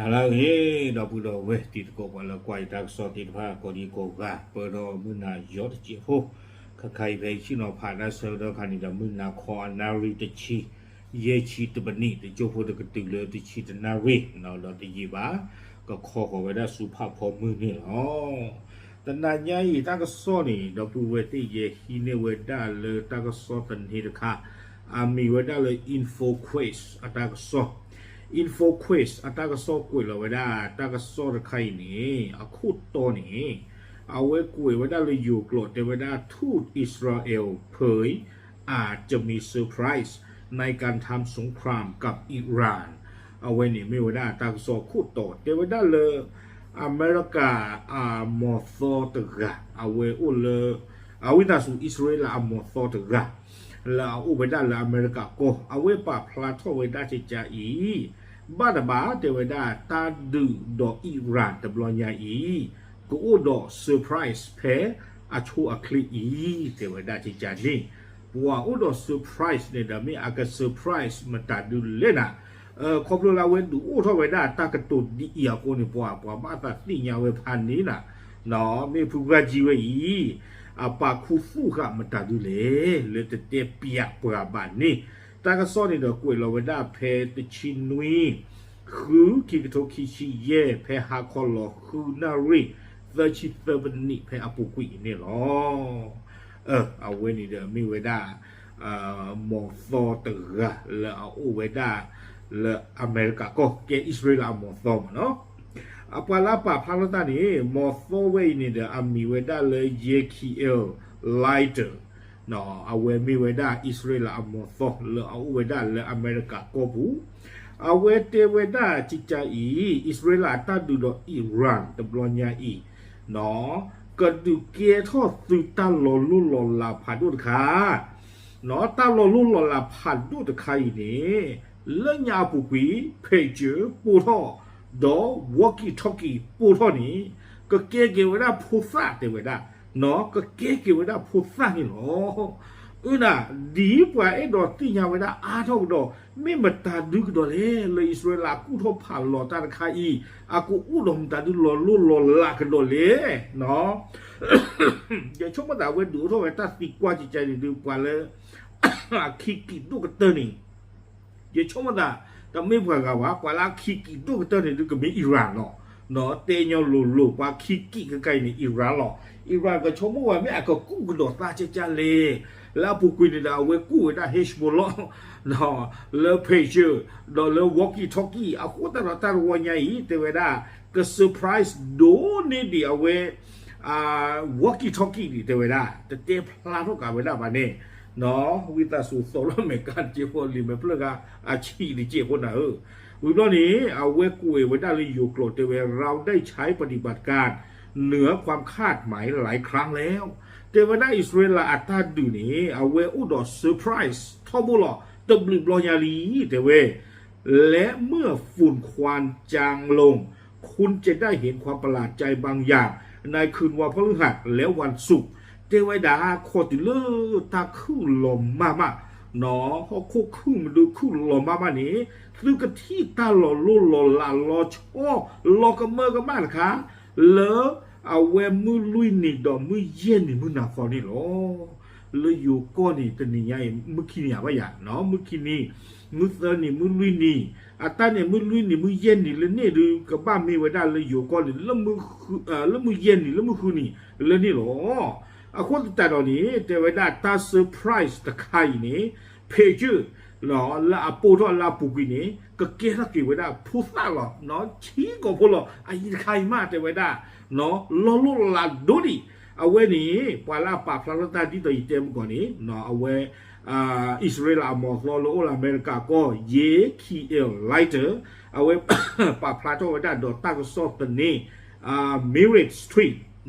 ဟါလၢအဂ့ၤ ဒီပုၢ်ဒီဝဲၢ်တံၤသကိး ပှၤလၢကွၢ်ယတၢ်ကစီၣ်သ့ၣ်တဖၣ် ကိးဒံကိးဂၤ ပၢဒီးမုၢ်နၤယီၤတစဲးဖိ, ခဲခါအံၤဖဲယဆ့ၣ်နီၤဖးတၢ်ဆၢကတီၢ်ခါန့ၣ်ဒီး မုၢ်နၤခီအနၣ်ရံၣ်တဆံ ယဲၢ်ဆံတပနံး တကၠိဖိတကတုၤလၢတဆံတနၣ်ရံၣ် ဒီးတယံာ်ဘၣ် ကခီဃီၤဝဲဒၣ်ဆူဖးဖီမုၢ်န့ၣ်လီၤ. တနၤညါအံၤ တၢ်ကစီၣ်န့ၣ် ဒီပုၢ်ဝဲၢ်သ့ၣ် ယဟံးန့ၢ်ဝဲဒၣ်လၢတၢ်ကစီၣ်သန့တခါ အမံၤဝဲဒၣ်လၢ InfoQuest အတၢ်ကစီၣ်, InfoQuest အတၢ်ကစီၣ်ကွဲးလီၤဝဲဒၣ် တၢ်ကစီၣ်တခါအံၤန့ၣ် အခိၣ်တီန့ၣ် အဝဲကွဲးဝဲဒၣ်လၢယိၤကျိာ် တဲဝဲဒၣ် ထူၣ်အံၣ်စရ့လး ဖုၣ် အတမံၤ surprise ในการทำสงครามกับอิหร่าน အဝဲန့ၣ်မ့ၢ်ဝဲဒၣ်တၢ်ကစီၣ်ခိၣ်တီ တဲဝဲဒၣ်လၢ အမဲရကၤအမီၤသီတဂၤ အဝဲအိၣ်လၢ အဝံသးစူၤ အံၣ်စရ့လးအမီၤသီတဂၤ လၢအအိၣ်ဝဲဒၣ်လၢအမဲရကၤကီၢ် အဝဲပာ်ဖျါထီၣ်ဝဲဒၣ်ကကါအံၤ ဘၣ်တဘၣ်တဲဝဲဒၣ် တၢ်ဒုးဒီးအံၣ်ရၣ်တဘျီညါအံၤ ကအိၣ်ဒီး surprise ဖဲအဆိအချ့အံၤ တဲဝဲဒၣ်ကကါန့ၣ် ပှၤအိၣ်ဒီး surprise န့ၣ်ဒီး မ့ၢ်အက surprise မတၤဒုလဲၣ်နၤ, ခီဖျိလၢအဝဲဒုးအိၣ်ထီၣ်ဝဲဒၣ်တၢ်ကတိၤဒ်အံၤအဃိန့ၣ် ပှၤ ပှၤဘၣ်သးသ့ၣ်ညါဝဲဖးန့ၣ်နၤ, မ့ၢ်ဖုကွၢ်ကံဝဲအံၤ အပာ်ခူသူၣ်ဃာ်မတၤဒုလဲၣ် လၢတတဲပျးပှၤဘၣ်န့ၣ်, တၢ်ကစီၣ်န့ၣ်ဒီးကွဲးလီၤဝဲဒၣ်ဖဲတဆံနွံ ဃု ခံကထိခံဆံယဲၢ် ဖဲဟါခီလီၤဃုနၣ်ရံၣ် သၢဆံသၢပနံး ဖဲအပူၤကွံာ်အံၤန့ၣ်လီၤ. အဝဲန့ၣ်ဒီးမ့ၢ်ဝဲဒၣ် မီၤသီတဂၤလၢအအိၣ်ဝဲဒၣ် လၢအမဲရကၤကီၢ် ကဲအံၣ်စရ့လးအမီၤသီမ့ၢ်နီၤ, အပှၤလၢအပာ်ဖျါထီၣ်တၢ်န့ၣ် မီၤသီဝဲအံၤန့ၣ်ဒီး အမံၤဝဲဒၣ်လၢ Yechiel Leiter အဝဲမ့ၢ်ဝဲဒၣ်အံၣ်စရ့လးအမီၤသီလၢအအိၣ်ဝဲဒၣ်လၢအမဲရကၤကီၢ်ပူၤ, အဝဲတဲဝဲဒၣ်ကကါအံၤ အံၣ်စရ့လးအတၢ်ဒုးဒီးအံၣ်ရၣ်တဘျီညါအံၤ ကဒုးကဲထီၣ်သုတၢ်လီၤလိၢ်လီၤလးဖးဒိၣ်တခါ, တၢ်လီၤလိၢ်လီၤလးဖးဒိၣ်တခါအံၤန့ၣ် လၢညါအပူၤကွံာ် pager ပိၢ်ထီၣ် ဒီး walkie talkie ပိၢ်ထီၣ်န့ၣ် ကကဲက့ၤဝဲဒၣ်ဖိသၣ်တဲဝဲဒၣ်, ကကဲက့ၤဝဲဒၣ်ဖိသၣ်န့ၣ်လီၤ. အၢနၤ, ဒ်ပှၤအဲၣ်ဒိးသ့ၣ်ညါဝဲဒၣ်အါထီၣ်ကဒီး မ့ၢ်မတၤဒုကဒီးလဲၣ် လၢအံၣ်စရ့လးကူၣ်ထီၣ်ဖးလီၤတၢ်တခါအံၤ အကအိၣ်ဒီးမတၤဒုလီၤလိၢ်လီၤလးကဒီးလဲၣ် ယဆိကမိၣ်သးဝဲဒုးအိၣ်ထီၣ်ဝဲတၢ်သံကွၢ်ကကါန့ၣ်ဒုး ပှၤလၢ အခံကံာ်ဒိၣ်ကတၢၢ်န့ၣ် ယဆိကမိၣ်သး တမ့ၢ်ပှၤဂၤဘၣ် ပှၤလၢအခံကံာ်ဒိၣ်ကတၢၢ်န့ၣ်ဒုးကမ့ၢ်အံၣ်ရၣ်လီၤ. တဲညီလိၤလိၤ ပှၤခံကံာ်ခဲခါအံၤန့ၣ် အံၣ်ရၣ်လီၤ. အံၣ်ရၣ်ကဆိကမိၣ်ဝဲ မ့ၢ်အကကူၣ်ကဒီးသးကကါလဲၣ်. လၢအပူၤကွံာ်န့ၣ်ဒီး အဝဲကူၣ်ဝဲဒၣ် Hezbollah လၢ pager ဒီးလၢ walkie talkie အဃိသတးဒီးတၢ်တဝီညါအံၤ တဲဝဲဒၣ် က surprise ဒိၣ်န့ၢ်ဒံးအဝဲ walkie talkie န့ၣ် တဲဝဲဒၣ် တတဲဖျါထီၣ်ကးဝဲဒၣ်ဘၣ်န့ၣ် ဝံသးစူၤသိးလီၤမဲာ်ကါတစဲးဖိ လံာ်မဲာ်ဖျၢၣ်ဂၤအဆံးတစဲးဖိနၤဧၢ. ဝံၤဘျီန့ၣ် အဝဲကွဲးဝဲဒၣ်လၢယိၤကျိာ်တဲဝဲ เราได้ใช้ปฏิบัติการเหนือความคาดหมายหลายครั้งแล้ว တဲဝဲဒၣ်အံၣ်စရ့လးအတၢ်ဒုးန့ၣ် အဝဲအိၣ်ဒီး surprise ထီဘိလီၤ တဘျုးဘျီညါလံ တဲဝဲ และเมื่อฝุ่นควันจางลง คุณจะได้เห็นความประหลาดใจบางอย่างในคืนวันพฤหัสและวันศุกร์ တဲဝဲဒၣ် ခီၣ်တုၤလၢတၢ်ခုၣ်လီၤမၢ်မၢ် ဟီၣ်ခိၣ်ခုၣ်မနုၤခုၣ်လီၤမၢ်မၢ်န့ၣ် သုကထံၣ်တၢ်လီၤလိၢ်လီၤလးလီၤဆီ လီၤကမၢကမၣ်တခါ လၢအဝဲမုၢ်လွံၢ်နံၤဒီးမုၢ်ယဲၢ်နံၤမုၢ်နၤဃီန့ၣ်လီၤ. လၢယိၤကီၢ်န့ၣ် တနံၤညါအံၤ မုၢ်ခံနံၤဧါဘၣ်ယၤ မုၢ်ခံနံၤ မုၢ်သၢနံၤ မုၢ်လွံၢ်နံၤ အတၢ်န့ၣ် မုၢ်လွံၢ်နံၤမုၢ်ယဲၢ်နံၤလၢန့ၣ်ဒုး ကဘၣ်မ့ၢ်ဝဲဒၣ်လၢယိၤကီၢ်န့ၣ် လၢမုၢ်ယဲၢ်နံၤလၢမုၢ်ဃုနံၤလၢန့ၣ်လီၤ. အဃိသတးဒီးန့ၣ် တဲဝဲဒၣ်တၢ် surprise တခါအံၤန့ၣ် ဖဲးကၢၢ် လၢအပိၢ်ထီၣ်လၢအပူၤကွံာ်န့ၣ် ကကဲထီၣ်က့ၤဝဲဒၣ်ဖိသၣ်လီၤ. ဆံးကိာ်ဖိလီၤ အအံၤတခါအံၤမး တဲဝဲဒၣ် လီၤလိၢ်လးဒိၣ်ဒံး အဝဲန့ၣ် ပှၤလၢအပာ်ဖျါထီၣ်တၢ်ဒ်သိးယတဲမုၢ်ကီၢ်န့ၣ် အဝဲ အံၣ်စရ့လးအမီၤသီလၢအိၣ်လၢအမဲရကၤကီၢ် Yechiel Leiter အဝဲ ပာ်ဖျါထီၣ်ဝဲဒၣ်ဒီးတၢ်ကစီၣ်သန့ Meerut Street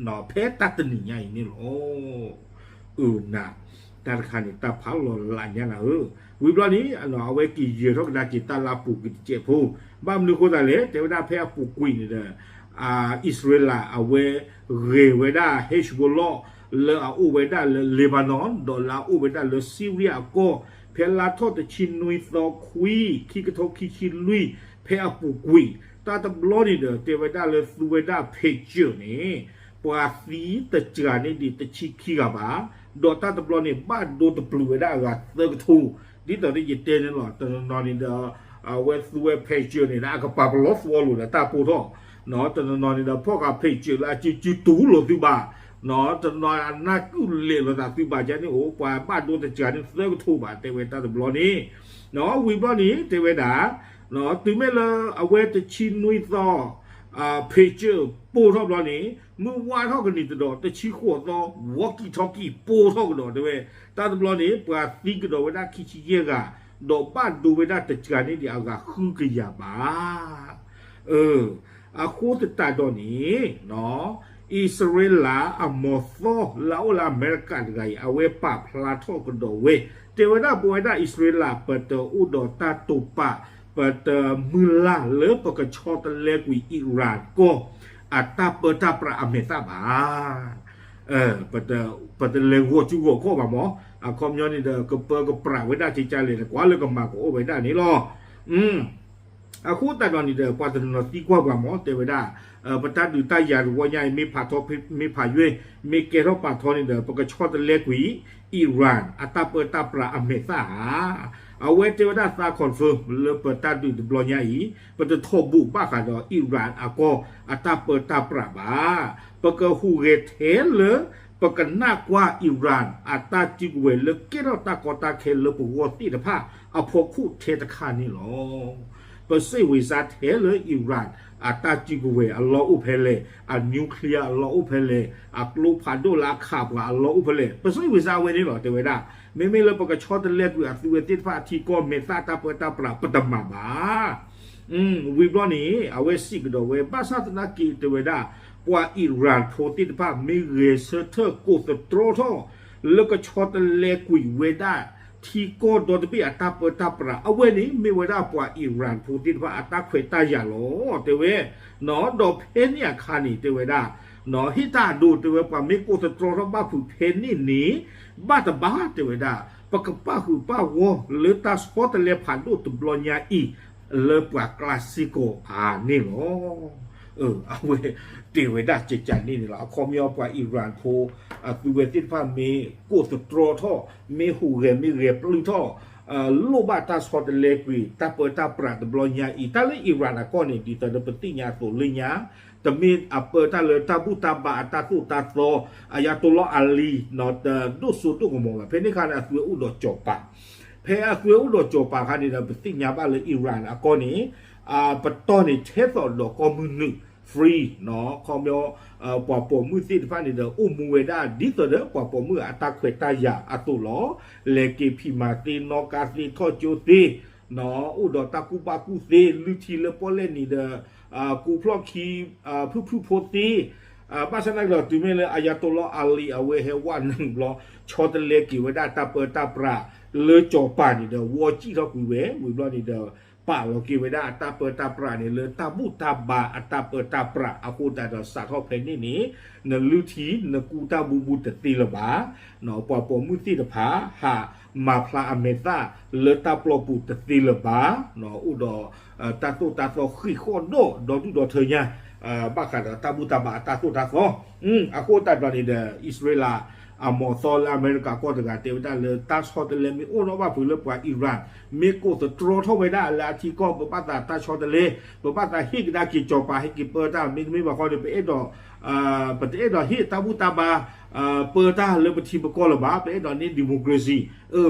ဖဲတၢ်တနံၤညါအံၤန့ၣ်လီၤ. အၢနၤ တၢ်တခါန့ၣ် တၢ်ဖးလီၤလးညါနၤဧၢ. ဝံၤဘျီန့ၣ် အဝဲက့ၤယဲၤထီၣ်ကဒါက့ၤတၢ်လၢအပူၤကွံာ်တစဲးဖိ ဘၣ်မနုၤအဃိသတးလဲၣ် တဲဝဲဒၣ်ဖဲအပူၤကွံာ်န့ၣ်ဒီး အံၣ်စရ့လးအဝဲ ဂဲၤဝဲဒၣ် Hezbollah လၢအအိၣ်ဝဲဒၣ်လၢ Lebanon ဒီးလၢအအိၣ်ဝဲဒၣ်လၢ Syria အကီၢ် ဖဲလါထီၣ်တဆံနွံသီခွံ ခံကထိခံဆံလွံၢ် ဖဲအပူၤကွံာ် တၢ်တဘျီန့ၣ်ဒီး တဲဝဲဒၣ်လၢသူဝဲဒၣ် picture န့ၣ် ပှၤသံတစှၤန့ၢ်ဒံးတဆံခံဂၤဘၣ်, ဒီးတၢ်တဘျီန့ၣ် ဘၣ်ဒိတပျုာ်ဝဲဒၣ်အဂၤသၢကထိ, ဒ်သိးဒီးယတဲန့ၣ်လီၤ. တနီၤနီၤန့ၣ်ဒီး အဝဲသူဝဲ picture န့ၣ်ဒီး အကပာ်ပလီၢ်သီလိာ်ဒီးတၢ်ပိၢ်ထီၣ်, တနီၤနီၤန့ၣ်ဒီး ဖီၣ်ဃာ် picture လၢအစုစုတူၢ်လိာ်သုဘၣ်, တနီၤအနၢ်ကုၣ်လဲာ်လိာ်သးသုဘၣ် ကန့ၣ်အိၣ် ပှၤဘၣ်ဒိတစှၤန့ၢ်သၢကထိဘၣ် တဲဝဲတၢ်တဘျီန့ၣ်, ဝံၤဘျီန့ၣ် တဲဝဲဒၣ် တုၤမ့ၢ်လၢအဝဲတဆံနွံသီ picture ပိၢ်ထီၣ်ဘျီန့ၣ် မုၢ်ဝါထီၣ်ကနံၤတဒီး တဆံဃိးသီ walkie talkie ပိၢ်ထီၣ်ကဒီး တဲဝဲ, တၢ်တဘျီန့ၣ် ပှၤသံကဒီးဝဲဒၣ်ခံဆံယဲၢ်ဂၤ, ဒီးဘၣ်ဒိဝဲဒၣ်တစှၤန့ၢ်ဒံးအဂၤဃုကယၤဘၣ်. အဃိသတးဒီးန့ၣ် အံၣ်စရ့လးအမီၤသီလၢအအိၣ်လၢအမဲရကၤတဂၤအံၤ အဝဲပာ်ဖျါထီၣ်ကဒီးဝဲ, တဲဝဲဒၣ် ပဝဲဒၣ်အံၣ်စရ့လး ပတအိၣ်ဒီးတၢ်တိာ်ပာ်, ပတမုၢ်လၢ်လၢပကဆီတလဲကွံာ် Iran ကီၢ် အတၢ်ပၢတၢ်ပြးအမဲာ်သၣ်ဘၣ်. ပတလဲၤဂီၤစုဂီၤခီၣ်ဘၣ်မး, အခီပညီန့ၣ်ဒီး ကပၢကပြးဝဲဒၣ်ကကလဲၣ်န့ၣ် ကွၢ်လၢကမၤကအိၣ်ဝဲဒၣ်န့ၣ်လီၤ. အဃိသတးဒီးန့ၣ်ဒီး ပှၤတနီၤနီၤသံကွၢ်ပှၤမး တဲဝဲဒၣ် ပတၢ်ဒုးတၢ်ယၤတဝီညါအံၤ မ့ၢ်ဖးထီ မ့ၢ်ဖးယွဲၢ် မ့ၢ်ကဲထီၣ်ပာ်ထီန့ၣ်ဒီး ပကဆီတလဲကွံာ် Iran အတၢ်ပၢတၢ်ပြးအမဲာ်သၣ်ဧါ. အဝဲတဲဝဲဒၣ်သး confirm လၢပတၢ်ဒုးတဘျီညါအံၤ ပတထီၣ်ဘိးဘၣ်ဃးဒီး Iran အကီၢ်အတၢ်ပၢတၢ်ပြးဘၣ်. ပကဟူးဂဲၤထဲလၢ ပကနၣ်ကွၢ် Iran အတၢ်စုကဝဲၤလၢကဲထီၣ်တၢ်ကီတၢ်ခဲလၢပဂီၢ်သ့ၣ်တဖၣ်အဖီခိၣ်ထဲတခါန့ၣ်လီၤ. ပစ့ၣ်ဝံၤစါထဲလၢ Iran အတၢ်စုကဝဲၤအလီၢ်အိၣ်ဖဲလဲၣ်, အ nuclear အလီၢ်အိၣ်ဖဲလဲၣ်, အကျိဖးဒိၣ်လၢအခးပှၤအလီၢ်အိၣ်ဖဲလဲၣ်, ပစ့ၣ်ဝံၤစါဝဲန့ၣ်လီၤ တဲဝဲဒၣ်. မ့မ့ၢ်လၢပကဆီတလဲကွံာ်အသုဝဲသ့ၣ်တဖၣ်အထံကီၢ်မဲာ်သၣ်တၢ်ပၢတၢ်ပြး ပတမၤဘၣ်. ဝံၤဘျီန့ၣ် အဝဲစံးကဒီးဝဲ ဘၣ်ဆၣ်သနာ်က့တဲဝဲဒၣ် ပှၤ Iran ဖိသ့ၣ်တဖၣ် မ့ၢ်ဂဲၤဆၢထၢၣ်ကိးသတြီထီၣ် လၢကဆီတလဲကွံာ်ဝဲဒၣ် ထံကီၢ်ဒီတဘ့ၣ်အတၢ်ပၢတၢ်ပြး အဝဲန့ၣ် မ့ၢ်ဝဲဒၣ်ပှၤ Iran ဖိသ့ၣ်တဖၣ်အတၢ်ခွဲးတၢ်ယာ်လီၤ တဲဝဲ. ဒီးဖဲန့ၣ်အခါန့ၣ် တဲဝဲဒၣ် ဟ့ၣ်တၢ်အဒိ တဲဝဲ ပှၤမ့ၢ်ကိးသတြီထီၣ်ဘၣ်ဖုးဖဲန့ၣ်န့ၣ် ဘၣ်တဘၣ် တဲဝဲဒၣ် ပကပၣ်ဃုာ်ပၣ်ဂီၢ်လၢတၢ်ဆီတလဲဖးဒိၣ်တဘျီညါအံၤ လၢပှၤကျါစ့ၢ်ကီးဧါန့ၣ်လီၤ. အဝဲတဲဝဲဒၣ်ကကန့ၣ်န့ၣ်လီၤ. အခီပညီပှၤ Iran ဖိ အသုဝဲသ့ၣ်တဖၣ်မ့ၢ်ကိးသတြီထီၣ်, မ့ၢ်ဟူးဂဲၤမ့ၢ်ဂဲၤပျုၢ်ထီၣ်, လိၣ်ဘၣ်တၢ်ဆီတလဲကွံာ် တၢ်ပၢတၢ်ပြးတဘျီညါအံၤ တၢ်လၢ Iran အကီၢ်န့ၣ် ဒ်သိးဒီးပသ့ၣ်ညါအသိးလၢညါ တမ့ၢ်အပၢတၢ်လၢတၢ်ဘူၣ်တၢ်ဘါအတၢ်သိၣ်တၢ်သီ, အယၤတိၤလီၤအလံၤ တဒိၣ်စိဒိၣ်ကမီၤဘၣ်. ဖဲန့ၣ်အခါန့ၣ် အသုဝဲအိၣ်ဒီးစီၤပၤ, ဖဲအသုဝဲအိၣ်ဒီးစီၤပၤအခါန့ၣ်ဒီး ပသ့ၣ်ညါဘၣ်လၢ Iran အကီၢ်န့ၣ် အပတီၢ်န့ၣ် ထဲသိးဒီးကီၢ်မုၢ်နုာ် free ခီပညီ ပှၤပိာ်မုၣ်သ့ၣ်တဖၣ်န့ၣ်ဒီး အိၣ်မူဝဲဒၣ်ဒ်သိးဒီးပှၤပိာ်မုၣ်အတၢ်ခွဲးတၢ်ယာ်အသိးလီၤ. လဲၤက့ၤဖံးမၤသ့ နီၣ်ကါသ့ ထီၣ်ကၠိသ့ အိၣ်ဒီးတၢ်ကူၣ်ဘၣ်ကူၣ်သ့ လုၢ်ထံလၢပီၣ်လဲၣ်နံၤဒီး ကူဖျီၣ်ခံ ဖုၣ်ဖုၣ်ဖိသ့, ဘၣ်ဆၣ်သနာ်က့ဒီး တုၤမ့ၢ်လၢအယၤတိၤလီၤအလံၤ အဝဲဟဲဝဲနုာ်ဘျီ ဆီတလဲက့ၤဝဲဒၣ်တၢ်ပၢတၢ်ပြးလၢစီၤပၤန့ၣ်ဒီး ဝီစံၣ်ထီၣ်ကွံာ်ဝဲ ဝံၤဘျီန့ၣ်ဒီး ပာ်လီၤက့ၤဝဲဒၣ်အတၢ်ပၢတၢ်ပြးန့ၣ် လၢတၢ်ဘူၣ်တၢ်ဘါအတၢ်ပၢတၢ်ပြးအဃိသတးဒီး စးထီၣ်ဖဲန့ၣ်န့ၣ် နလုၢ်ထံနကူတၢ်ဘူးဘူးတသ့လၢၤဘၣ်. ပှၤပိာ်မုၣ်သ့ၣ်တဖၣ် ဟးမၤဖျါအမဲာ်သၣ်လၢတၢ်ပျီပူၤတသ့လၢၤဘၣ်. အိၣ်ဒီး တၢ်သိၣ်တၢ်သီဃံးဃီၣ်ဒီး ဒီဒူၣ်ဒီထၢညါ ဘၣ်ဃးဒီးတၢ်ဘူၣ်တၢ်ဘါအတၢ်သိၣ်တၢ်သီ အဃိသတးဒီးန့ၣ်ဒီး အံၣ်စရ့လး အမီၤသီလၢအမဲရကၤကီၢ်တဂၤတဲဝဲဒၣ်လၢ တၢ်ဆီတလဲမ့ၢ်အိၣ်ထီၣ်ဘၣ်ဖုးလၢပှၤ Iran မ့ၢ်ကိးသတြီထီၣ်ဝဲဒၣ်လၢအထံကီၢ် ပဘၣ်သးတၢ်ဆီတလဲ, ပဘၣ်သးဟ့ၣ်ကဒါက့ၤစီၤပၤ ဟဲက့ၤပၢတၢ် မ့တမ့ၢ်ဘၣ်ဃီဒီး ပအဲၣ်ဒိး ပတအဲၣ်ဒိးဟ့ၣ်တၢ်ဘူၣ်တၢ်ဘါ ပၢတၢ်လၢပထံပကီၢ်လၢၤဘၣ်, ပအဲၣ်ဒိးန့ၢ် democracy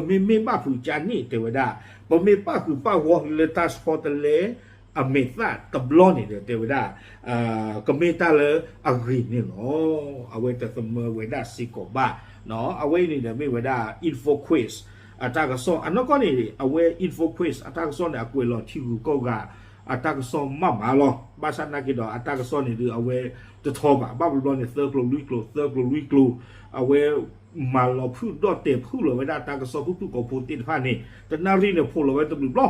မ့မ့ၢ်ဘၣ်ဖုးကန့ၣ် တဲဝဲဒၣ် ပမ့ၢ်ပၣ်ဃုာ်ပၣ်ဂီၢ်လၢတၢ်ဆီတလဲ အမဲာ်သၣ်တဘျီန့ၣ်ဒီး တဲဝဲဒၣ် ကမ့ၢ်တၢ်လၢအဂ့ၤန့ၣ်လီၤ. အဝဲတသမၢဝဲဒၣ်စ့ၢ်ကီးဘၣ်. အဝဲအံၤန့ၣ်ဒီးမ့ၢ်ဝဲဒၣ် InfoQuest အတၢ်ကစီၣ် အနီၢ်ကီၢ်န့ၣ် အဝဲ InfoQuest အတၢ်ကစီၣ်န့ၣ် အကွဲးလီၤထံဂုၤကီၢ်ဂၤ အတၢ်ကစီၣ်မးမးလီၤ. ဘၣ်ဆၣ်သနာ်က့ဒီး အတၢ်ကစီၣ်န့ၣ်ဒုး အဝဲတထီဘၣ်, ဘၣ်ဘျီဘျီန့ၣ် သၢကျိၤလွံၢ်ကျိၤ သၢကျိၤလွံၢ်ကျိၤ အဝဲ မၤလီၤဖုၣ်ဒီၣ်တဲာ်ဖုၣ်လီၤဝဲဒၣ်တၢ်ကစီၣ်ဖုၣ်ဖုၣ်ကိာ်ဖိသ့ၣ်တဖၣ်န့ၣ် တနၣ်ရံၣ်န့ၣ် ဖိးလီၤဝဲတဘျုးဘျီ.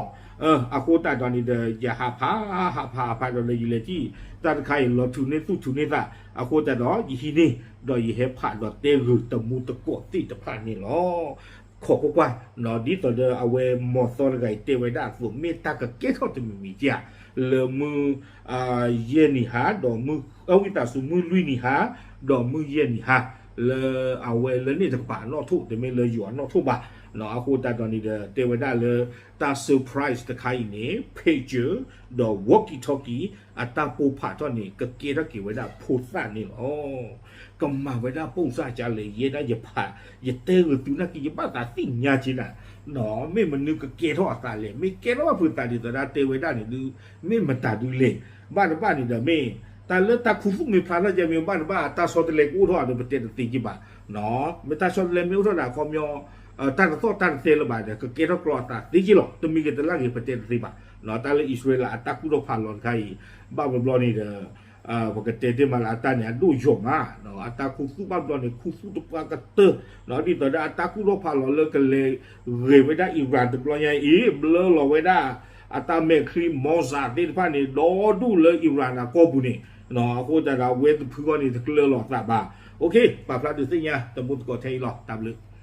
အဃိသတးဒီးန့ၣ်ဒီး ယဟးဖး ဟးဖး ဟးဖးဒီးလၢယလဲၤထံၣ် တၢ်တခါအံၤ လီၤထူးန့ၢ်သူၣ်ထူးန့ၢ်သး အဃိသတးဒီး ယဟံးန့ၢ် ဒီးယဟဲဖးဒီးတဲဂုာ်တမူတကိးသ့ၣ်တဖၣ်န့ၣ်လီၤ. ခိးကွၢ်ကွၢ်, ဒ်သိးဒီးအဝဲမီၤသီတဂၤအံၤတဲဝဲဒၣ်အသိး မ့ၢ်တၢ်ကကဲထီၣ်တမံၤမံၤဧါ, လၢမုၢ် ယဲၢ်နံၤဟါ ဒီးမုၢ် အဝံသးစူၤမုၢ်လွံၢ်နံၤဟါ ဒီးမုၢ်ယဲၢ်နံၤဟါ လၢအဝဲလၢန့ၣ်တကပၤအနီၣ်ထိၣ် တမ့ၢ်လၢယွၤအနီၣ်ထိၣ်ဘၣ်. အဃိသတးဒီးန့ၣ်ဒီး တဲဝဲဒၣ်လၢ တၢ် surprise တခါအံၤန့ၣ် pager ဒီး walkie talkie အတၢ်ပိၢ်ဖးထီၣ်န့ၣ် ကကဲထီၣ်က့ၤဝဲဒၣ်ဖိသၣ်န့ၣ်လီၤ. ကမၤဝဲဒၣ်ပိၢ်စၢ်ကလဲၣ် ယဲဒၣ်ယဖး ယတဲဂ့ၤသုနာ်က့ ယဘၣ်သးသ့ၣ်ညါက့နၤ, မ့ၢ်မနုၤကကဲထီၣ်အသးလဲၣ်, မ့ၢ်ကဲထီၣ်ဘၣ်ဖုးသးဒ်သိးဒၣ်တဲဝဲဒၣ်န့ၣ်ဒုး မ့ၢ်မတၤဒုးလဲၣ်. ဘၣ်တဘၣ်န့ၣ်ဒီးမ့ၢ် တၢ်လၢတၢ်ခူသူၣ်မ့ၢ်ဖျါထီၣ်ကဲမ့ၢ်ဘၣ်တဘၣ် တၢ်ဆီတလဲကအိၣ်ထီၣ်ဒီး ပတဲတသ့က့ဘၣ်. မ့ၢ်တၢ်ဆီတလဲမ့ၢ်အိၣ်ထီၣ်ဒီးအခီပညီ တၢ်တသီၣ်တၢ်တသဲလၢၤဘၣ်ဒီး ကကဲထီၣ်ကျီအသးသ့က့လီၤ. တမံၤဂ့ၤတလၢ်ဂ့ၤ ပတဲတသ့ဘၣ်. တၢ်လၢအံၣ်စရ့လးအတၢ်ကူၣ်ထီၣ်ဖးလီၤတခါအံၤ ဘၣ်ဘျီဘျီန့ၣ်ဒီး ပကတဲတ့ၢ်မးလၢအတၢ်န့ၣ် အဒိၣ်ယိာ်မး, အတၢ်ခူသူၣ်ဘၣ်ဘျီန့ၣ် ခူသူၣ်တပှၢ်ကတၢၢ်, ဒ်သိးဒီးအတၢ်ကူၣ်ထီၣ်ဖးလီၤလၢကလဲၤဂ့ၤဝဲဒၣ် Iran တဘျီညါအံၤ ဘျၢလီၤဝဲဒၣ် အတၢ်မဲာ်ချံ missile သ့ၣ်တဖၣ်န့ၣ် ဒီဒူၣ်လၢ Iran အကီၢ်ပူၤန့ၣ်, အဃိသတးဒီးအဝဲသ့ၣ်ဖုဂီၢ်န့ၣ် တကျၢၤလီၤအသးဘၣ်. ပာ်ဖျါဒုးသ့ၣ်ညါ တဘိသကိးထဲအံၤလီၤ. တၢ်ဘျုး